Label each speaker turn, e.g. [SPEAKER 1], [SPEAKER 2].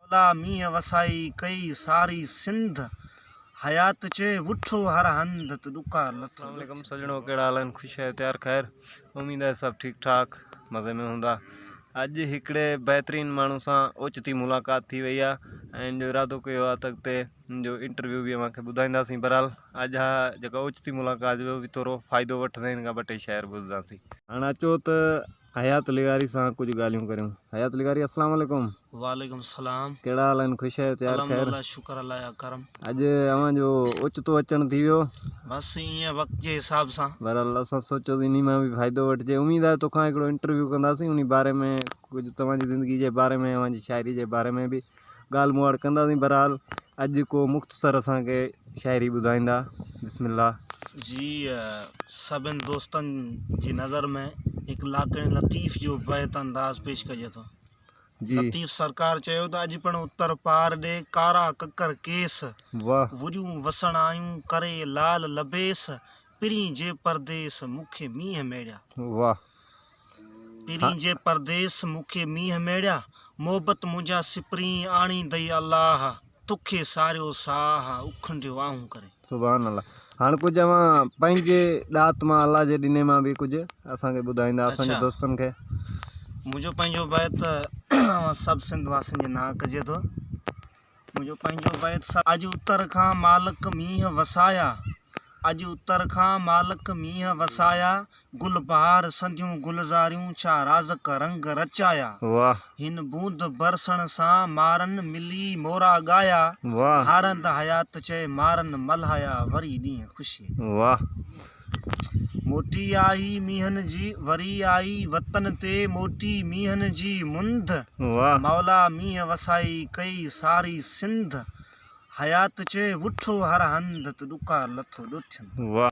[SPEAKER 1] مولا مينهن وسائي ڪئي ساري سنڌ، حيات چئي وٺو هر هنڌ ته ڏڪار لٿو
[SPEAKER 2] السلام عليڪم سڄڻو ڪهڙا حال آهن خوش آهيو تيار خير اميد آهي سڀ ٺيڪ ٺاڪ مزي ۾ هوندا اڄ هڪڙي بهترين ماڻهو سان اوچتي ملاقات ٿي وئي آهي ۽ ان جو ارادو ڪيو آهي ته اڳتي ان جو انٽرويو به اوهان کي ٻڌائينداسين بهرحال اڄ اها جيڪا اوچتي ملاقات جو به ٿورو فائدو وٺندي ان کان ٻه ٽي شعر ٻڌنداسين. هاڻ اچو ته حيات لغاري سان ڪجهه ڳالهيون ڪريون. حيات لغاري السلام عليڪم.
[SPEAKER 1] وعليڪم السلام.
[SPEAKER 2] ڪهڙا حال آهن خوش آهيو تيار خير.
[SPEAKER 1] الحمدلله شڪر الله جا ڪرم.
[SPEAKER 2] اڄ اوهان جو اوچتو اچڻ ٿي ويو.
[SPEAKER 1] بس ائين وقت جي حساب سان.
[SPEAKER 2] بهرحال اسان سوچيو ته انهي مان به فائدو وٺجي اميد آهي توکان هڪڙو انٽرويو ڪنداسين انهي باري ۾ ڪجهه توهان جي زندگي جي باري ۾ اوهان جي شاعري جي باري ۾ به ڳالهه مهاڙ ڪنداسين بهرحال اڄ ڪو مختصر اسان کي شاعري ٻڌائيندا بسم الله.
[SPEAKER 1] جي سڀن دوستن جي نظر ۾ هڪ لاکڻي لطيف جو بيت انداز پيش ڪجي ٿو.
[SPEAKER 2] جي.
[SPEAKER 1] لطيف سرڪار چيو ته اڄ پڻ اتر پار ڏي ڪارا ڪڪر ڪيس.
[SPEAKER 2] واه.
[SPEAKER 1] وڄون وسڻ آيون ڪري لال لبيس پرين جي پرديس مون کي مينهن ميڙيا.
[SPEAKER 2] واه.
[SPEAKER 1] پرين جي پرديس مون کي مينهن ميڙيا، محبت منهنجا سپرين آڻيندئي الله، توکي ساريو ساهه اکنڊيو آهون ڪري.
[SPEAKER 2] سبحان الله هاڻ ڪجهه اوهان پنهنجي ڏات مان الله جي ڏني مان به ڪجهه اسان کي ٻڌائيندا اسان جي دوستن کي.
[SPEAKER 1] منهنجو پنهنجو بيت اوهان سڀ سنڌ واسين جي نانء ڪجي ٿو. منهنجو پنهنجو بيت سا. اڄ اتر کان مالڪ مينهن وسايا. اڄ اتر کان مالڪ مينهن وسايا. گل بهار سنديون گلزاريون ڇا رازق رنگ رچايا.
[SPEAKER 2] واه.
[SPEAKER 1] هن بوند برسڻ سان مارن ملي مورا ڳايا.
[SPEAKER 2] واه.
[SPEAKER 1] هارند حيات چئي مارن ملهايا وري ڏينهن خوشيء.
[SPEAKER 2] واه.
[SPEAKER 1] موٽي آئي مينهن جي وري آئي وطن تي موٽي مينهن جي مند.
[SPEAKER 2] واه.
[SPEAKER 1] مولا مينهن وسائي ڪئي ساري سنڌ. حيات چئي وٺو هر هنڌ ته ڏڪار لٿو ڏوٿين.
[SPEAKER 2] واه.